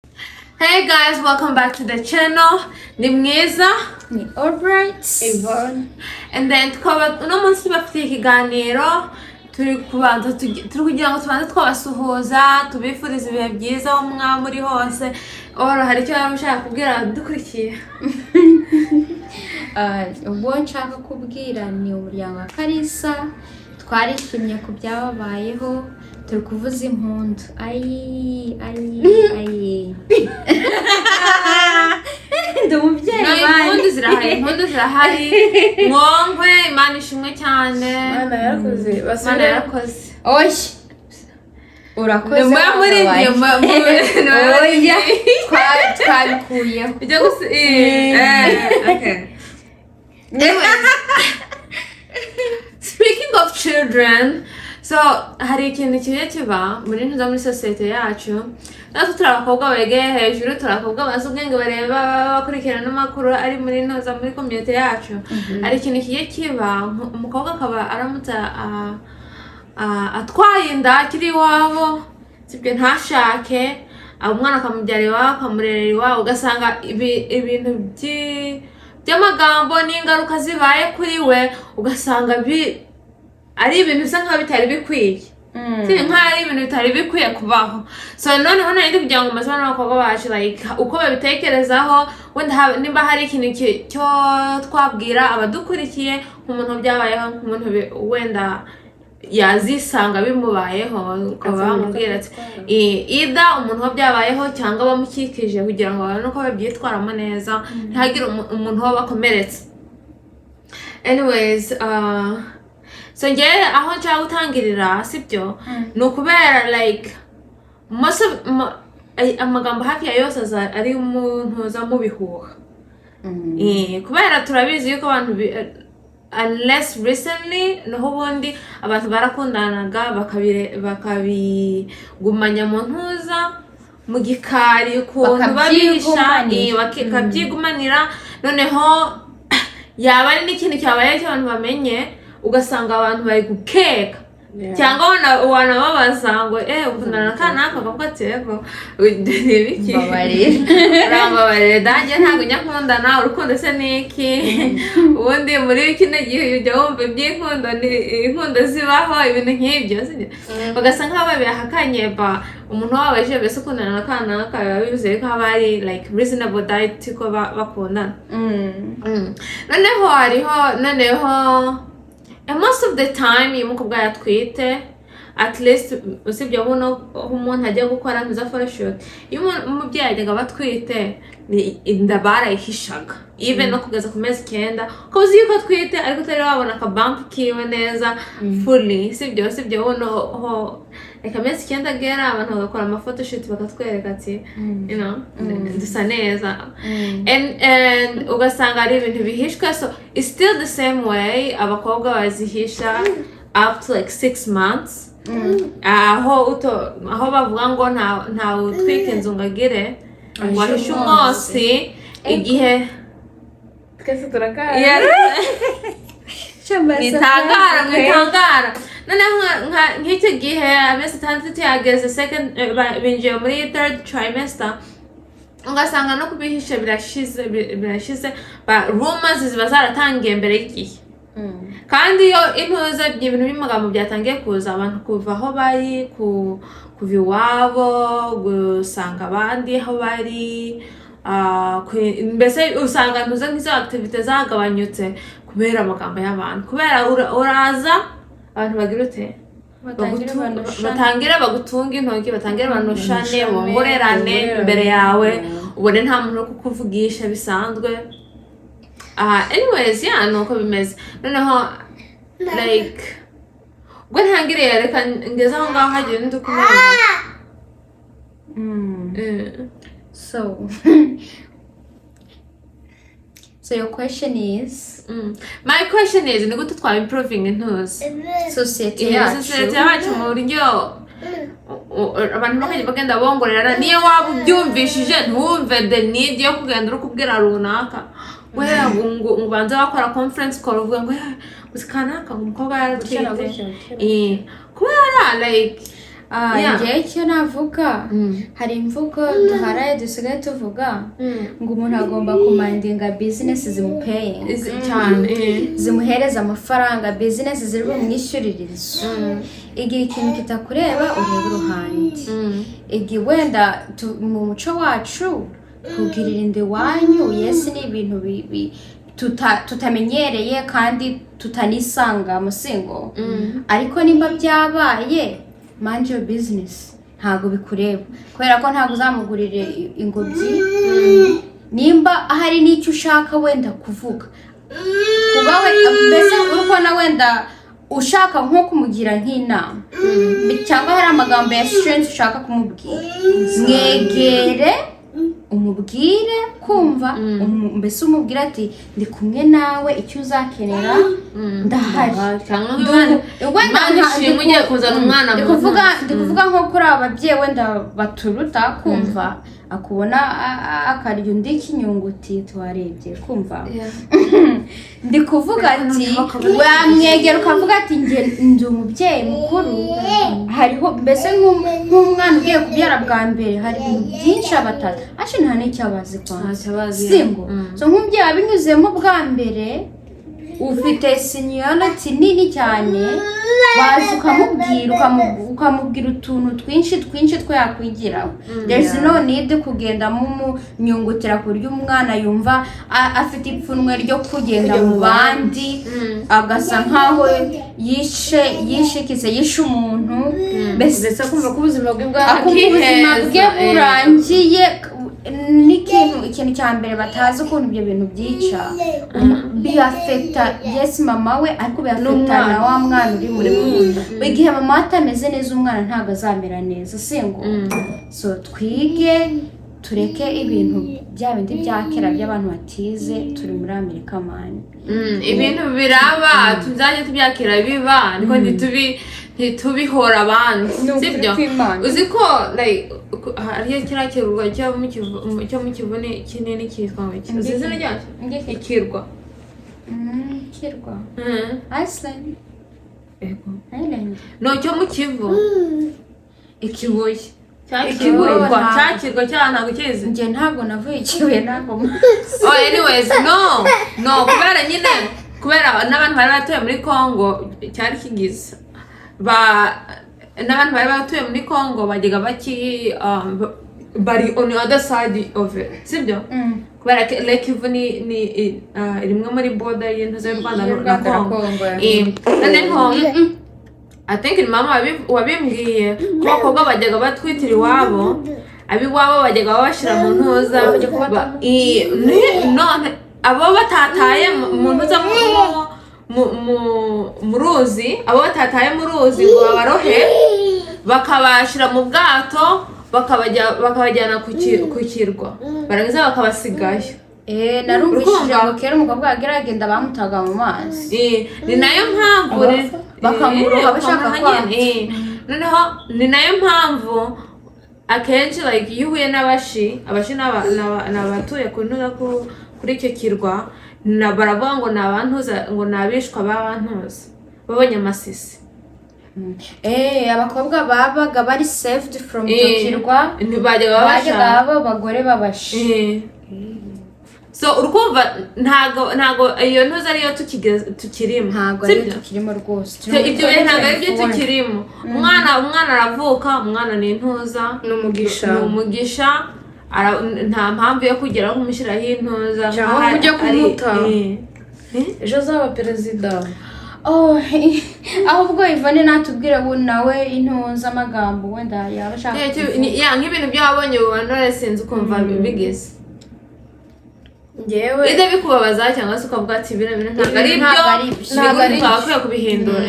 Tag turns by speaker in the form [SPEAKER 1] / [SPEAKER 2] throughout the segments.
[SPEAKER 1] Hey guys, welcome back to the channel. Ni Mwiza.
[SPEAKER 2] Ni Albright.
[SPEAKER 3] Yvonne.
[SPEAKER 1] And then tukaba uno munsi tubafitiye ikiganiro. Turi kubanza turi kugira ngo tubanze twabasuhuza, tubifuriza ibihe byiza aho mwaba muri hose. Oro, hari icyo waba ushaka kubwira abadukurikiye?
[SPEAKER 2] Ubwo nshaka kubwira ni umuryango wa Kalisa. Twarishimye ku byababayeho, turi kuvuza impundu. Ayi ayi ayi! Ndi umubyeyi.
[SPEAKER 1] No,
[SPEAKER 2] bani.
[SPEAKER 1] Impundu zirahari, impundu zirahari. Mwonkwe, Imana ishimwe cyane.
[SPEAKER 3] Imana yarakoze.
[SPEAKER 1] Imana
[SPEAKER 3] Basubire.
[SPEAKER 1] yarakoze.
[SPEAKER 2] Oya, urakoze.
[SPEAKER 1] Ni muri
[SPEAKER 2] wakabaye.
[SPEAKER 1] Oya.
[SPEAKER 2] Oya, twabikuyeho.
[SPEAKER 1] Ijya gusa okay. Anyways, speaking of children, so hari ikintu kijya kiba muri ntuza muri sosiyete yacu. Natwe turi abakobwa begeye hejuru, turi abakobwa bazi ubwenge, bareba, bakurikirana n'amakuru ari muri ntuza muri community yacu. Hari ikintu kijya kiba, umukobwa akaba aramutse atwaye inda akiri iwabo, sibyo, ntashake, umwana akamubyara iwabo, akamurerera iwabo, ugasanga ibintu by'amagambo n'ingaruka zibaye kuri we, ugasanga ari ibintu bisa nkaho bitari bikwiye. Si nkaho ari ibintu bitari bikwiye kubaho. So noneho nari ndi kugira ngo maze n'abakobwa bacu, like, uko babitekerezaho, wenda nimba hari ikintu cyo twabwira abadukurikiye, nk'umuntu byabayeho, nk'umuntu wenda yazisanga bimubayeho, ukaba wamubwira ati either umuntu wo byabayeho cyangwa abamukikije, kugira ngo babone uko babyitwaramo neza, ntihagire umuntu wo bakomeretse. Anyways, so ngewe aho nshaka gutangirira, sibyo, ni ukubera like most of amagambo hafi ya yose aza ari mu ntuza, mu bihuha. Kubera turabizi yuko abantu unless recently, naho ubundi abantu barakundanaga bakabigumanya mu ntuza, mu gikari ukuntu babihisha.
[SPEAKER 2] Bakabyigumanira.
[SPEAKER 1] Bakabyigumanira. Noneho yaba ari n'ikintu cyabaye cy'abantu bamenye, ugasanga abantu bari gukeka cyangwa wanababaza ngo ukundana na kanaka, bakavuga ati: "Yego, ni ibiki?"
[SPEAKER 2] Mbabarira.
[SPEAKER 1] Urambabarire, danjye ntabwo njya nkundana. Urukundo se ni iki ubundi? Muri kino gihe ujya wumva iby'inkundo, ni inkundo zibaho, ibintu nk'ibyo, sibyo? Bagasa nk'aho babihakanye. Ba umuntu wababajije mbese ukundana na kanaka, biba bivuze ko haba hari like reasonable doubt ko bakundana. Noneho hariho, noneho and most of the time iyo umukobwa yatwite, at least usibye buno aho umuntu ajya gukora ntuza photoshoot, iyo umubyeyi yajyaga aba atwite, ni inda barayihishaga even no kugeza ku mezi 9, ukaba uzi yuko atwite ariko utari wabona akabump kiwe neza fully, sibyo? Buno ho reka amezi 9 agera, abantu bagakora amaphotoshoot, bakatwereka ati dusa neza, and ugasanga ari ibintu bihishwe. So it's still the same way, abakobwa bazihisha up to like 6 months, aho uto aho bavuga ngo nta utwika inzu ngo agire ngo ahishe umwotsi igihe.
[SPEAKER 3] Twese turakara.
[SPEAKER 1] Yes. Mwitangara, mwitangara. Noneho nk'icyo gihe amezi 6 yageze, second binjiye muri third trimester, ugasanga no kubihisha birashize, birashize. Rumors ziba zaratangiye mbere y'igihe. Kandi iyo intuza ibintu by'amagambo byatangiye kuza, abantu kuva aho bari, kuva iwabo gusanga abandi aho bari, mbese usanga ntuze nk'izo activité zagabanyutse kubera amagambo y'abantu, kubera uraza abantu bagira ute?
[SPEAKER 2] Batangire banushane.
[SPEAKER 1] Batangire bagutunge intoki, batangire banushane,
[SPEAKER 3] Banushane,
[SPEAKER 1] bongorerane
[SPEAKER 3] bongorerane.
[SPEAKER 1] imbere yawe, ubone nta muntu uri kukuvugisha bisanzwe. Anyways, yeah, nuko bimeze. Noneho like ubwo ntangiriye, reka ngeze aho ngaho, hagira undi ukomeza.
[SPEAKER 2] So your question is?
[SPEAKER 1] My question is, ni gute twaba improving intuzi
[SPEAKER 2] Society
[SPEAKER 1] iyo
[SPEAKER 2] yacu.
[SPEAKER 1] Sosiyete yacu mu buryo abantu bakajya bagenda bongorerana, niyo waba ubyumvishije ntiwumve the need yo kugenda uri kubwira runaka we ngo ubanze wakora conference call, uvuga ngo: "Eh, uzi kanaka, ngo umukobwa
[SPEAKER 3] Gutya na
[SPEAKER 1] yaratwite."
[SPEAKER 3] gutya, gutya.
[SPEAKER 1] Kubera like
[SPEAKER 2] Ah, njyewe icyo navuga, hari imvugo duharaye dusigaye tuvuga ngo umuntu agomba kumindinga business zimupayinga,
[SPEAKER 1] Cyane.
[SPEAKER 2] zimuhereza amafaranga, business ziri bumwishyurire inzu. Igihe ikintu kitakureba, ureba uruhande. Igihe wenda mu muco wacu kugirira inda iwanyu, yes, ni ibintu tutamenyereye kandi tutanisanga musingo, ariko nimba byabaye, mind your business, ntabwo bikureba, kubera ko ntabwo uzamugurira ingobyi. Nimba hari n'icyo ushaka wenda kuvuga, kuba we mbese uri kubona wenda ushaka nko kumugira nk'inama cyangwa hari amagambo ya strength ushaka kumubwira, mwegere umubwire, kumva mbese umubwire ati: "Ndi kumwe nawe, icyo uzakenera ndahari."
[SPEAKER 1] Cyangwa nk'Imana
[SPEAKER 2] Wenda
[SPEAKER 1] Imana ishimwe ugiye kuzana umwana
[SPEAKER 2] ndi
[SPEAKER 1] mu
[SPEAKER 2] kuvuga
[SPEAKER 1] ntoki.
[SPEAKER 2] Ndi kuvuga nko kuri aba babyeyi wenda baturuta, kumva akubona akarya undi kinyunguti tuwarebye, kumva ndi kuvuga ati wamwegera ukavuga ati: "Njye ndi umubyeyi mukuru." Hariho mbese nk'umwana ugiye kubyara bwa mbere, hari ibintu byinshi abatata ashi nta n'icyo abazi kwanza.
[SPEAKER 1] Ntacyo abazi.
[SPEAKER 2] Singo so nk'umubyeyi wabinyuzemo bwa mbere, ufite seniority nini cyane, waza ukamubwira, ukamubwira utuntu twinshi twinshi two yakwigiraho. There's no need kugenda mumunyungutira ku buryo umwana yumva afite ipfunwe ryo kugenda mu bandi, agasa nkaho yishe, yishikize, yishe umuntu mbese.
[SPEAKER 3] Ndetse akumva ko ubuzima bwe bwa
[SPEAKER 2] Akumva ubuzima bwe
[SPEAKER 1] Akiheza.
[SPEAKER 2] burangiye. N'ikintu, ikintu cya mbere batazi ukuntu ibyo bintu byica, biaffecta, yes, mama we, ariko biaffecta
[SPEAKER 3] N'umwana.
[SPEAKER 2] na wa mwana uri mu nda. Igihe mama we atameze neza, umwana ntabwo azamera neza, singo. So twige tureke ibintu bya bindi bya kera by'abantu batize. Turi muri Amerika, man.
[SPEAKER 1] Ibintu biraba, tuzajye tubyakira biba, niko ntitubihora abandi.
[SPEAKER 3] Ni ukuri
[SPEAKER 1] Sibyo?
[SPEAKER 3] kw'Imana.
[SPEAKER 1] Uzi ko like hariyo kiriya kirwa cyo mu Kivu, cyo mu Kivu ni kinini, cyitwa ngo iki? Uzi izina ryacyo? Ikirwa.
[SPEAKER 2] Kirwa? Iceland?
[SPEAKER 1] Ego.
[SPEAKER 2] Island?
[SPEAKER 1] No, cyo mu Kivu,
[SPEAKER 2] Ikibuye?
[SPEAKER 1] Ikirwa.
[SPEAKER 2] Ntabwo.
[SPEAKER 1] Cya kirwa cya, ntabwo ukizi?
[SPEAKER 2] Njye ntabwo navuye Ikibuye, ntabwo.
[SPEAKER 1] Oh, anyways, no, kubera nyine, kubera n'abantu bari batuye muri Congo cyari kigize ba, n'abantu bari batuye muri Congo bajyaga baki bari on the other side of it, sibyo? Kubera ko Lake Kivu ni rimwe muri border y'intuza y'u Rwanda
[SPEAKER 3] Y'u
[SPEAKER 1] na
[SPEAKER 3] Rwanda na
[SPEAKER 1] Congo.
[SPEAKER 3] Congo, yeah.
[SPEAKER 1] Noneho I think ni mama wabimbwiye ko abakobwa bajyaga batwitira iwabo, ab'iwabo bajyaga babashyira mu ntuza none abo batataye mu ntuza mu ruzi, abo batataye mu ruzi ngo babarohe, bakabashyira mu bwato, bakabajyana ku kirwa, barangiza bakabasigayo.
[SPEAKER 2] Eh, narumvishije
[SPEAKER 1] Urukumva?
[SPEAKER 2] ngo kera umukobwa yageragenda bamutaga mu mazi.
[SPEAKER 1] Ni nayo mpamvu
[SPEAKER 2] Bakamuroha bashaka
[SPEAKER 1] bakamuroha
[SPEAKER 2] kwanga.
[SPEAKER 1] nyine. Noneho ni nayo mpamvu akenshi like iyo uhuye n'abashi, abashi ni abatuye ku ntuza kuri icyo kirwa, na baravuga ngo ni abantuza, ngo ni abishwa b'abantuza b'abanyamasisi.
[SPEAKER 2] Eh, abakobwa babaga bari saved from icyo kirwa
[SPEAKER 1] ntibajyaga
[SPEAKER 2] bajyaga
[SPEAKER 1] babashaka.
[SPEAKER 2] baba abagore babashi.
[SPEAKER 1] So urukumva ntago iyo ntuza ariyo tukirimo.
[SPEAKER 2] Ntabwo ariyo
[SPEAKER 1] Sibyo?
[SPEAKER 2] tukirimo rwose.
[SPEAKER 1] So, ibyo bihe ntabwo ari byo tukirimo. Umwana aravuka, umwana ni intuza.
[SPEAKER 3] Ni umugisha.
[SPEAKER 1] Ni umugisha. Nta mpamvu yo kugeraho kumushyiraho intuza
[SPEAKER 3] Cyangwa
[SPEAKER 1] nkaho
[SPEAKER 3] kujya kumuta.
[SPEAKER 1] Eh?
[SPEAKER 3] Ejo azaba perezida.
[SPEAKER 2] Oh, ahubwo Ivone natubwire nawe intuza amagambo wenda yaba ashaka kuvuga.
[SPEAKER 1] Yeah, nk'ibintu byo wabonye ubona sinzi ukumva bigeze
[SPEAKER 3] Ngewe
[SPEAKER 1] bijya bikubabaza cyangwa se ukavuga ati bino bintu ntabwo ari ibyo.
[SPEAKER 2] Ntabwo ari ibyo.
[SPEAKER 3] Ntabwo ari
[SPEAKER 1] Ntabwo twakwiye kubihindura.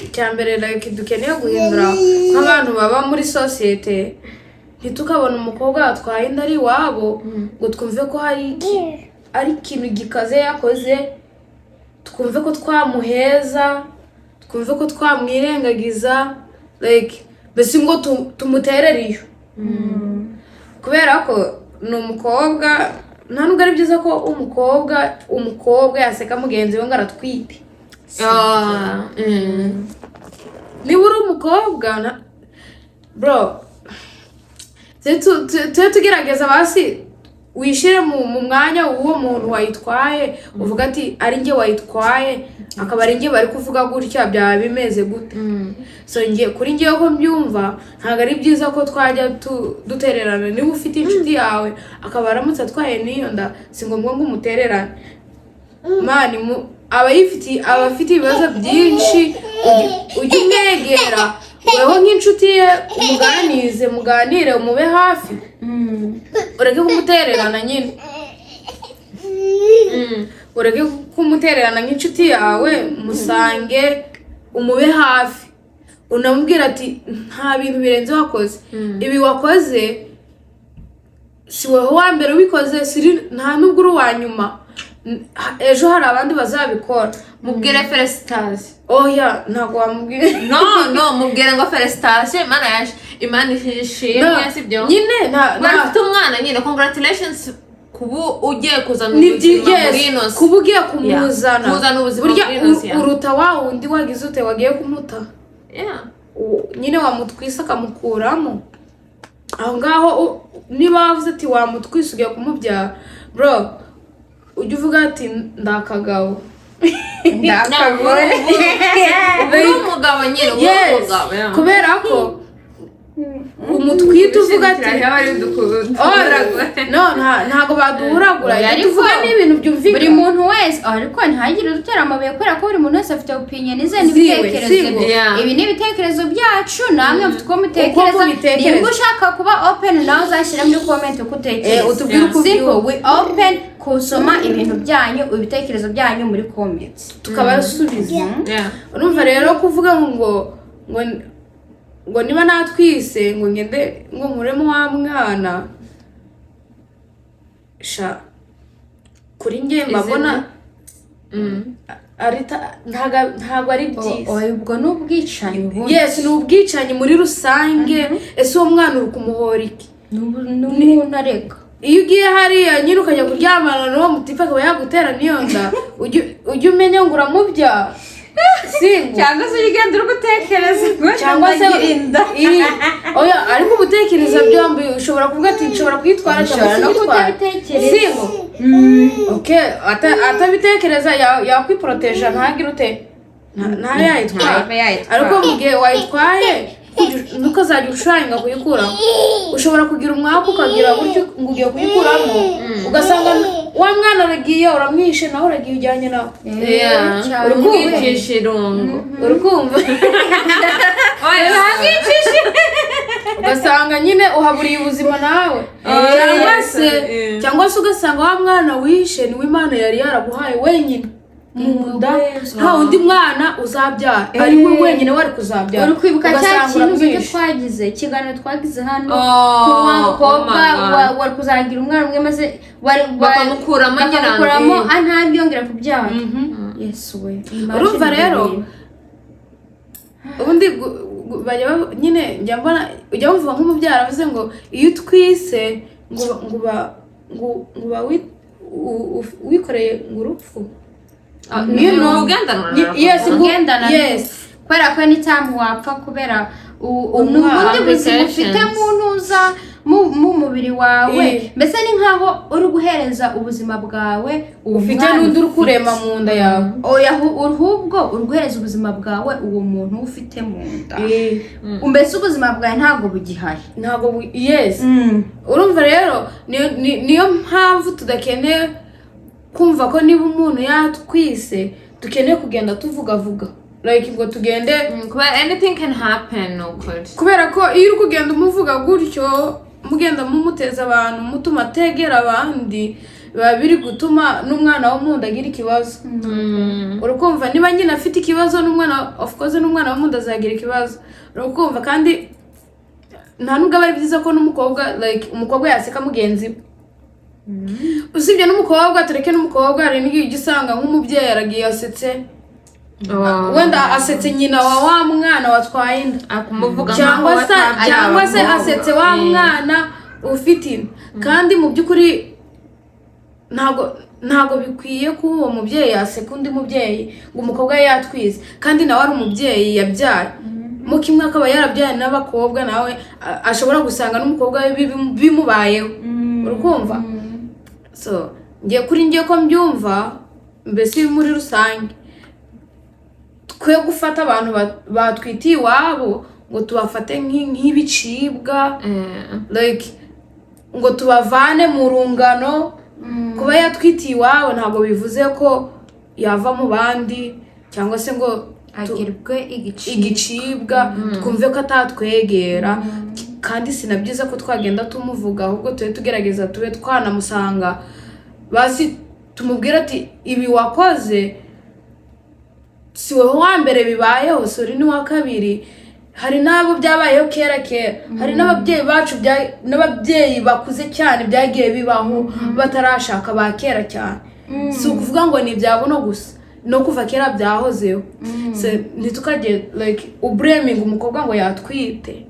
[SPEAKER 3] Icya mbere like dukeneye guhindura nk'abantu baba muri sosiyete, ntitukabona umukobwa watwaye inda ari iwabo ngo twumve ko hari ari ikintu gikaze yakoze, twumve ko twamuheza, twumve ko twamwirengagiza, like mbese ngo tumuterere iyo, kubera ko ni umukobwa. Nta nubwo ari byiza ko umukobwa yaseka mugenzi we ngo aratwite.
[SPEAKER 1] Ah.
[SPEAKER 3] Niba uri umukobwa bro, tube tugerageza basi wishyire mu mwanya w'uwo muntu wayitwaye, uvuga ati: "Ari njye wayitwaye, akaba ari njye bari kuvuga gutya, byaba bimeze gute?" So njye, kuri njyewe ko mbyumva, ntabwo ari byiza ko twajya dutererana. Niba ufite inshuti yawe akaba aramutse atwaye n'iyo nda, si ngombwa ngo umutererane, man. Aba yifitiye, aba afite ibibazo byinshi. Ujye umwegera weho nk'inshuti ye, umuganirize, muganire, umube hafi, ureke kumutererana nyine, ureke kumutererana nk'inshuti yawe. Musange, umube hafi, unamubwira ati: "Nta bintu birenze wakoze. Ibi wakoze si wowe wa mbere ubikoze, nta nubwo uri uwa nyuma. Ejo hari abandi bazabikora."
[SPEAKER 1] Mubwire félicitations.
[SPEAKER 3] Oya, ntabwo wamubwira.
[SPEAKER 1] No, mubwire ngo félicitations, Imana yaje, Imana ishimwe.
[SPEAKER 3] No,
[SPEAKER 1] sibyo?
[SPEAKER 3] Nyine nta
[SPEAKER 1] Wari ufite umwana nyine, congratulations kuba ugiye kuzana
[SPEAKER 3] ni
[SPEAKER 1] ubuzima
[SPEAKER 3] yes,
[SPEAKER 1] muri ino si.
[SPEAKER 3] Kuba ugiye kumuzana.
[SPEAKER 1] Yeah, kuzana ubuzima
[SPEAKER 3] Burya
[SPEAKER 1] muri ino si, yeah.
[SPEAKER 3] uruta wa wundi wagize ute, wagiye kumuta. Nyine wamutwise akamukuramo aho ngaho. Niba wavuze ati wamutwise ugiye kumubyara, bro, ujya uvuga ati: "Ndakagabo."
[SPEAKER 2] Ndakagore.
[SPEAKER 1] Uri umugabo nyine, uri
[SPEAKER 3] Yes,
[SPEAKER 1] umugabo, yeah.
[SPEAKER 3] kubera ko umutwite uvuga ati
[SPEAKER 1] Ora,
[SPEAKER 3] no, ntago baduhuragura.
[SPEAKER 2] Oya,
[SPEAKER 3] Ibyo
[SPEAKER 2] ariko
[SPEAKER 3] tuvuga ni ibintu byumvikana.
[SPEAKER 2] Buri muntu wese, ariko ntihagire udutera amabuye, kubera ko buri muntu wese afite opinion ze
[SPEAKER 3] Ziwe,
[SPEAKER 2] n'ibitekerezo
[SPEAKER 3] sibo.
[SPEAKER 2] bye. Ibi ni ibitekerezo byacu, namwe mufite uko mutekereza.
[SPEAKER 3] Uko mubitekereza.
[SPEAKER 2] Niba ushaka kuba open, nawe uzashyira muri comment uko utekereza.
[SPEAKER 3] Utubwire uko
[SPEAKER 2] Simple,
[SPEAKER 3] ubyumva.
[SPEAKER 2] we open kusoma ibintu byanyu, ibitekerezo byanyu muri comments.
[SPEAKER 3] Tukabasubiza. Urumva rero, kuvuga ngo niba natwise ngo ngende ngo nkuremo wa mwana, sha, kuri njye mbabona ntago ari byiza.
[SPEAKER 2] Oya, ubwo ni ubwicanyi ubundi.
[SPEAKER 3] Yes, ni ubwicanyi muri rusange. Ese uwo mwana uri kumuhora iki?
[SPEAKER 2] Ni umuntu areka.
[SPEAKER 3] Iyo ugiye hariya nyine ukajya kuryamana n'uwo mutipe akaba yagutera n'iyo nda, ujye umenya ngo uramubyara, singo.
[SPEAKER 2] Cyangwa se ujya ugenda uri gutekereza ngo
[SPEAKER 3] Cyangwa se
[SPEAKER 2] ndagira inda.
[SPEAKER 3] Oya, ariko ubutekereza byombi, ushobora kuvuga ati nshobora kuyitwara cyangwa
[SPEAKER 2] Ushobora no
[SPEAKER 3] sinayitwara.
[SPEAKER 2] kutabitekereza.
[SPEAKER 3] Singo, okay, atabitekereza yakwiporoteja, ntagire ute, ntayayitwara.
[SPEAKER 2] Ntabe yayitwara.
[SPEAKER 3] Ariko mu gihe wayitwaye, ntukazajya ushushanya kuyikuramo. Ushobora kugira umwaku, ukagira gutyo ngo ugiye kuyikuramo, ugasanga wa mwana aragiye, uramwishe, nawe uragiye ujyanye nawe.
[SPEAKER 1] Yeah.
[SPEAKER 2] Cyane.
[SPEAKER 1] Umwicisha irungu.
[SPEAKER 3] Uri kumva?
[SPEAKER 1] Oya.
[SPEAKER 3] Ugasanga nyine uhaburiye ubuzima nawe, cyangwa se cyangwa se ugasanga wa mwana wishe niwe Imana yari yaraguhaye wenyine mu nda, nta wundi mwana uzabyara, ari we wenyine wari kuzabyara.
[SPEAKER 2] Uri kwibuka cya
[SPEAKER 3] Ugasanga
[SPEAKER 2] kintu icyo
[SPEAKER 3] uramwishe.
[SPEAKER 2] twagize, ikiganiro twagize hano
[SPEAKER 1] Oh,
[SPEAKER 2] ku wa mukobwa
[SPEAKER 1] oh my God.
[SPEAKER 2] wari kuzagira umwana umwe, maze
[SPEAKER 1] Bakamukuramo ngira ngo-
[SPEAKER 2] bakamukuramo, ntabyongera kubyara. Yesu we!
[SPEAKER 3] Urumva
[SPEAKER 2] Imagine
[SPEAKER 3] rero,
[SPEAKER 2] ibyo bintu.
[SPEAKER 3] Ubundi bajya nyine njya mbona ujya wumva nk'umubyara avuze ngo iyo utwise ngo uba wikoreye ngo urupfu.
[SPEAKER 1] You know, ugendana.
[SPEAKER 3] Yes,
[SPEAKER 2] Ugendana.
[SPEAKER 3] Yes.
[SPEAKER 2] Kubera ko anytime wapfa kubera ni
[SPEAKER 3] Umwana.
[SPEAKER 2] ubundi buzima ufite mu ntuza, mu mubiri wawe. Mbese ni nkaho uri guhereza ubuzima bwawe uwo
[SPEAKER 3] Ufite
[SPEAKER 2] mwana.
[SPEAKER 3] n'undi uri kurema mu nda yawe.
[SPEAKER 2] Oya, ahubwo uri guhereza ubuzima bwawe uwo muntu ufite mu nda. Mbese ubuzima bwawe ntabwo bugihari.
[SPEAKER 3] Ntabwo yes. Urumva rero, niyo mpamvu tudakeneye kumva ko niba umuntu yatwise dukeneye kugenda tuvugavuga, like ngo tugende.
[SPEAKER 1] Kubera anything can happen, ni ukuri.
[SPEAKER 3] Kubera ko iyo uri kugenda umuvuga gutyo, mugenda mumuteza abantu, mutuma ategera abandi, biba biri gutuma n'umwana wo mu nda agira ikibazo. Urukumva, niba nyine afite ikibazo n'umwana, of course n'umwana wo mu nda azagira ikibazo. Urukumva, kandi nta nubwo aba ari byiza ko n'umukobwa, like umukobwa yaseka mugenzi we. Usibye n'umukobwa, tureke n'umukobwa, hari n'igihe ujya usanga nk'umubyeyi aragiye asetse, wenda asetse nyina wa wa mwana watwaye inda,
[SPEAKER 1] Akumuvuga
[SPEAKER 3] cyangwa
[SPEAKER 1] nkaho
[SPEAKER 3] se
[SPEAKER 1] atabyaye
[SPEAKER 3] cyangwa se
[SPEAKER 1] abakobwa.
[SPEAKER 3] asetse wa mwana ufite inda. Kandi mu by'ukuri ntabwo bikwiye ko uwo mubyeyi yaseka undi mubyeyi ngo umukobwa we yatwize, kandi nawe ari umubyeyi yabyaye. Mo kimwe akaba yarabyaye n'abakobwa, nawe ashobora gusanga n'umukobwa we bimubayeho, urikumva? So ngiye kuri ngiye ko mbyumva, mbese muri rusange twe gufata abantu batwitiye iwabo ngo tubafate nk'ibicibwa, like ngo tubavane mu rungano. Kuba yatwitiye iwabo ntabwo bivuze ko yava mu bandi cyangwa se ngo
[SPEAKER 2] agirwe igiciro.
[SPEAKER 3] Igicibwa, twumve ko atatwegera. Kandi si na byiza ko twagenda tumuvuga, ahubwo tube tugerageza tube twanamusanga, basi tumubwire ati: "Ibi wakoze si wowe wa mbere bibayeho, si uri n'uwa kabiri, hari n'abo byabayeho kera kera, hari n'ababyeyi bacu n'ababyeyi bakuze cyane byagiye bibaho batarashaka, ba kera cyane. Si ukuvuga ngo ni ibya buno gusa, no kuva kera byahozeho." So, ntitukajye like ublaminga umukobwa ngo yatwite.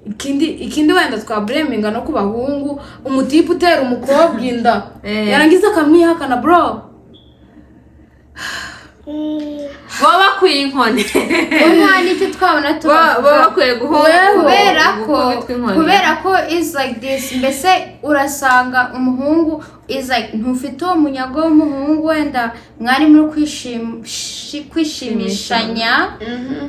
[SPEAKER 3] Ikindi wenda twablaminga no ku bahungu, umutipe utera umukobwa inda yarangiza akamwihakana, bro.
[SPEAKER 1] Baba bakwiye inkoni.
[SPEAKER 2] Nta n'icyo twabona
[SPEAKER 1] Baba
[SPEAKER 2] tubavuga.
[SPEAKER 1] Baba bakwiye guhora
[SPEAKER 2] Kubera ko
[SPEAKER 1] gukubitwa inkoni.
[SPEAKER 2] Kubera ko is like this, mbese urasanga umuhungu is like ntufite uwo munyago w'umuhungu, wenda mwari muri kwishimishanya,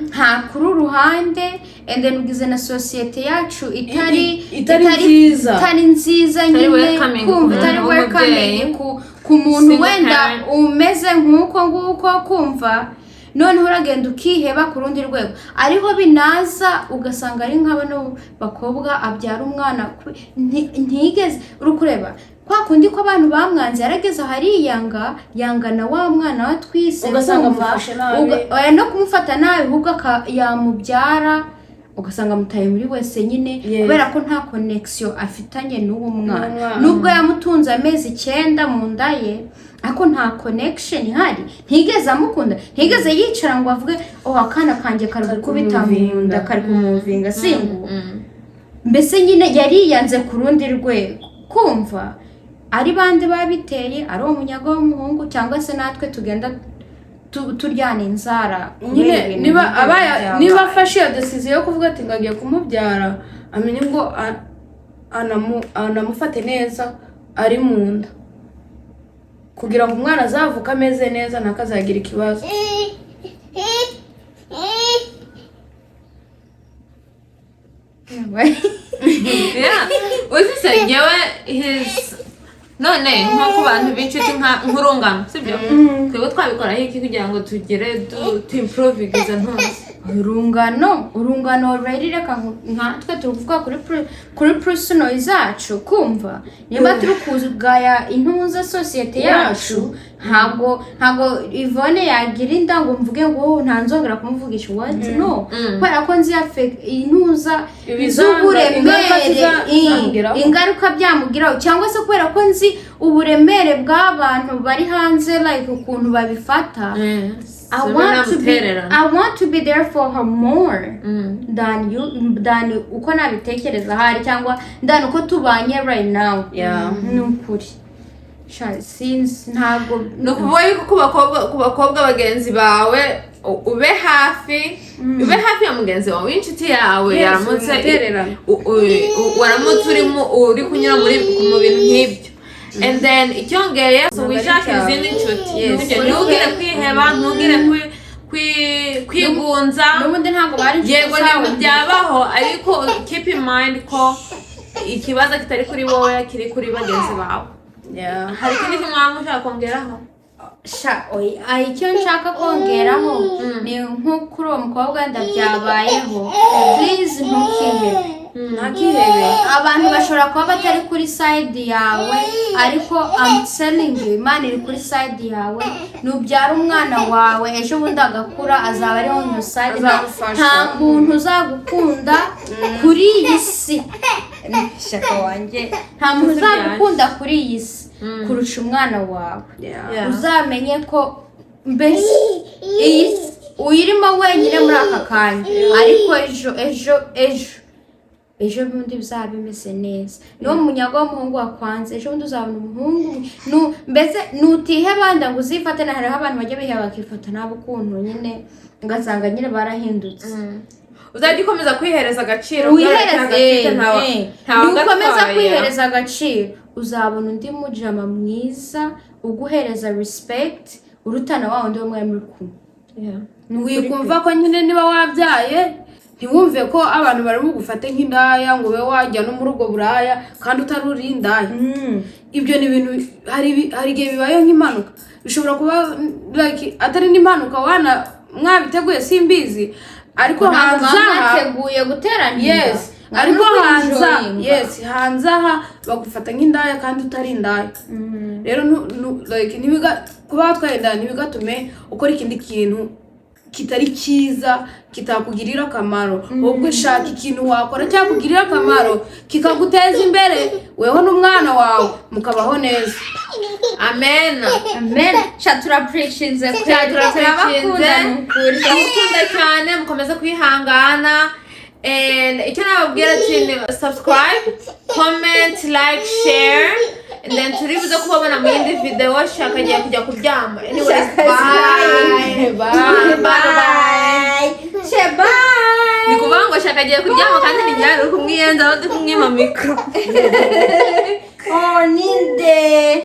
[SPEAKER 2] nta kuri uruhande, and then ugize na sosiyete yacu itari
[SPEAKER 3] Itari nziza.
[SPEAKER 2] Itari nziza
[SPEAKER 1] Itari
[SPEAKER 2] nyine
[SPEAKER 1] welcoming ku
[SPEAKER 2] kumva
[SPEAKER 1] muntu
[SPEAKER 2] itari
[SPEAKER 1] w'umubyeyi.
[SPEAKER 2] welcoming ku muntu
[SPEAKER 1] Single
[SPEAKER 2] wenda
[SPEAKER 1] parent.
[SPEAKER 2] umeze nk'uko nguko, kumva noneho uragenda ukiheba ku rundi rwego, ariho binaza ugasanga ari nka bano bakobwa abyara umwana ntigeze uri kureba kwa kundi ko abantu bamwanze, yarageze ahariyanga, yanga na wa mwana wa twise.
[SPEAKER 3] Ugasanga
[SPEAKER 2] kumva,
[SPEAKER 3] amufashe nabi.
[SPEAKER 2] Oya, no kumufata nabi, ahubwo yamubyara ugasanga amutaye muri wese nyine, kubera ko nta connection afitanye n'uwo mwana.
[SPEAKER 3] N'umwana.
[SPEAKER 2] Nubwo yamutunze amezi 9 mu nda ye, ariko nta connection ihari, ntigeze amukunda, ntigeze yicara ngo avuge: "Oh, akana kanjye kari gukubita mu nda, kari kumuvinga singu." Mbese nyine yariyanze ku rundi rwego. Kumva ari bande babiteye, ari uwo munyago w'umuhungu cyangwa se natwe tugenda turyana inzara kubera
[SPEAKER 3] Nyine
[SPEAKER 2] ibintu
[SPEAKER 3] niba
[SPEAKER 2] nk'ibyo
[SPEAKER 3] abaye
[SPEAKER 2] byabaye.
[SPEAKER 3] Niba afashe iyo decision yo kuvuga ati ngo agiye kumubyara, amenye ngo anamufate neza ari mu nda, kugira ngo umwana azavuke ameze neza, ntakazagira ikibazo.
[SPEAKER 1] Yeah. Uzi se ngewe his none nko ku bantu b'inshuti nk'urungano, sibyo, twebwe twabikoraho iki kugira ngo tugere tu improve izo ntuzi?
[SPEAKER 2] Urungano already, reka nkatwe turi kuvuga kuri personal zacu, kumva niba turi kugaya intuza sosiyete yacu, ntabwo Ivone yagira inda ngo mvuge ngo: "Oh, nta nzongera kumuvugisha." What? No, kubera ko nzi intuza z'uburemere
[SPEAKER 3] Ingaruka zizamugeraho.
[SPEAKER 2] Ingaruka byamugiraho, cyangwa se kubera ko nzi uburemere bw'abantu bari hanze, like ukuntu babifata, I want to be there for her more than you, than uko nabitekereza ahari cyangwa than uko tubanye right now. Ni ukuri. Sha, sinzi, ntabwo.
[SPEAKER 1] Ni ukuvuga yuko ku bakobwa bagenzi bawe ube hafi, ube hafi ya mugenzi wawe w'inshuti yawe
[SPEAKER 3] Yes,
[SPEAKER 1] yaramutse
[SPEAKER 3] wimutererana.
[SPEAKER 1] Waramutse urimo uri kunyura mu bintu nk'ibyo, and then icyongeye, so
[SPEAKER 3] Ntabwo ari
[SPEAKER 1] wishakire
[SPEAKER 3] icyaha.
[SPEAKER 1] izindi nshuti.
[SPEAKER 3] Yes.
[SPEAKER 1] Ntugire kwiheba, ntugire kwigunza.
[SPEAKER 2] N'ubundi ntabwo bari inshuti
[SPEAKER 1] Yego,
[SPEAKER 2] zawe.
[SPEAKER 1] Ntabwo byabaho, ariko keep in mind ko ikibazo kitari kuri wowe, kiri kuri bagenzi bawe. Hari ikindi kimwe waba ushaka kongeraho?
[SPEAKER 2] Sha, oya, icyo nshaka kongeraho ni nko kuri uwo mukobwa wenda byabayeho, please ntukihebe.
[SPEAKER 3] Ntakihebe.
[SPEAKER 2] Abantu bashobora kuba batari kuri side yawe, ariko I'm telling you, Imana iri kuri side yawe. Nubyara umwana wawe ejo bundi agakura, azaba ari on your side.
[SPEAKER 3] Azagufasha.
[SPEAKER 2] Nta muntu uzagukunda kuri iyi si, shyaka wanjye, nta muntu uzagukunda kuri iyi si kurusha umwana wawe. Uzamenye ko mbese iyi si uyirimo wenyine muri aka kanya, ariko ejo ejo ejo ejo bundi bizaba bimeze neza. Niwo munyago w'umuhungu wakwanze, ejo bundi uzabona umuhungu mbese nutiheba nda ngo uzifate na hariho abantu bajya biheba bakifata nabi ukuntu nyine, ugasanga nyine barahindutse.
[SPEAKER 1] Uzajya ukomeza kwihereza agaciro.
[SPEAKER 2] Wihereze.
[SPEAKER 1] Ntawagatwaye.
[SPEAKER 2] Nukomeza kwihereza agaciro, uzabona undi mujama mwiza uguhereza respect urutana wa wundi wo mwari muri kumwe.
[SPEAKER 3] Wikumva ko nyine niba wabyaye, ntiwumve ko abantu bari bugufate nk'indaya, ngo ube wajya no muri ubwo buraya kandi utari uri indaya. Ibyo ni ibintu hari igihe bibaye nk'impanuka, bishobora kuba like atari n'impanuka, wana mwabiteguye, simbizi, ariko
[SPEAKER 2] ntabwo
[SPEAKER 3] hanze
[SPEAKER 2] muba
[SPEAKER 3] aha
[SPEAKER 2] mwateguye guterana inda.
[SPEAKER 3] Yes.
[SPEAKER 2] Mwaba
[SPEAKER 3] Ariko
[SPEAKER 2] muri
[SPEAKER 3] hanze,
[SPEAKER 2] kwi-enjoyinga.
[SPEAKER 3] yes, hanze aha bagufata nk'indaya kandi utari indaya. Rero like kuba watwaye inda ntibigatume ukora ikindi kintu kitari cyiza kitakugirira akamaro. Ahubwo shaka ikintu wakora cyakugirira akamaro, kikaguteza imbere weho n'umwana wawe, mukabaho neza.
[SPEAKER 1] Amen.
[SPEAKER 2] Amen. Sha, turapurishinze.
[SPEAKER 1] Sha, turapurishinze.
[SPEAKER 2] Turabakunda ni ukuri.
[SPEAKER 1] Turabakunda cyane, mukomeze kwihangana. And icyo nababwira ati ni subscribe, comment, like, share, and then turi buze kubabona mu yindi video. Shaka agiye kujya kuryama. Anyways, bye.
[SPEAKER 3] Bye.
[SPEAKER 1] Bye bye.
[SPEAKER 2] She, bye.
[SPEAKER 1] Ni kuvuga ngo Shaka agiye kuryama kandi ni njye uri kumwiyenza, aho ndi kumwima mikoro.
[SPEAKER 2] Oh, ninde.